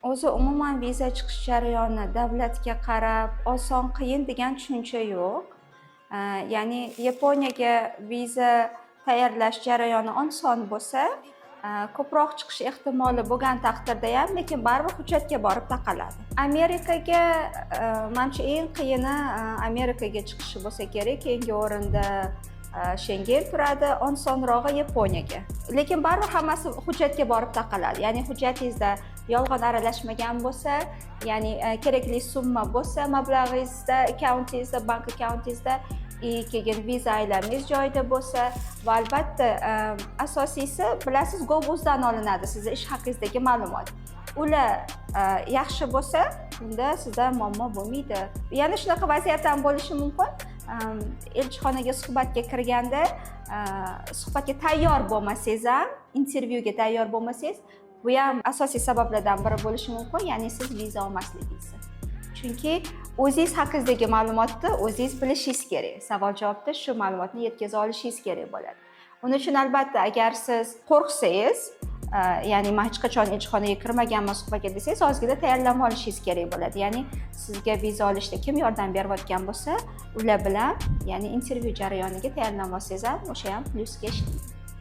O'zi umuman viza chiqish jarayoni davlatga qarab oson, qiyin degan tushuncha yo'q. Ya'ni Yaponiyaga viza tayyorlash jarayoni oson bo'lsa, ko'proq chiqish ehtimoli bo'lgan taqdirda ham, lekin baribir hujjatga borib taqaladi. Amerikaga, manimcha, eng qiyini Amerikaga chiqishi bo'lsa kerak. Keyingi o'rinda Shengen turadi, osonrog'i Yaponiyaga. Lekin baribir hammasi hujjatga borib taqaladi. Ya'ni hujjatingizda yolg'on aralashmagan bo'lsa, ya'ni kerakli summa bo'lsa mablag'ingizda, akkauntingizda, bank akkauntingizda и keyin viza aylamingiz joyida bo'lsa va albatta, asosiysi, bilasiz, gov.uzdan olinadi sizni ish haqingizdagi ma'lumot. Ular yaxshi bo'lsa, unda sizda muammo bo'lmaydi. Yana shunaqa vaziyat ham bo'lishi mumkin. Elchixonaga suhbatga kirganda suhbatga tayyor bo'lmasangiz ham, intervyuga tayyor bo'lmasangiz, bu ham asosiy sabablardan biri bo'lishi mumkin, ya'ni siz viza olmasligingizni. Chunki o'zingiz haqingizdagi ma'lumotni o'zingiz bilishingiz kerak. Savol javobda shu ma'lumotni yetkaza olishingiz kerak bo'ladi. Uning uchun albatta, agar siz qo'rqsangiz, ya'ni man hech qachon elchixonaga kirmaganman suhbatga desangiz, ozgina tayyorlanib olishingiz kerak bo'ladi. Ya'ni sizga viza olishda kim yordam berayotgan bo'lsa, ular bilan, ya'ni intervyu jarayoniga tayyorlanib olsangiz ham, o'sha ham plyusga ishlaydi.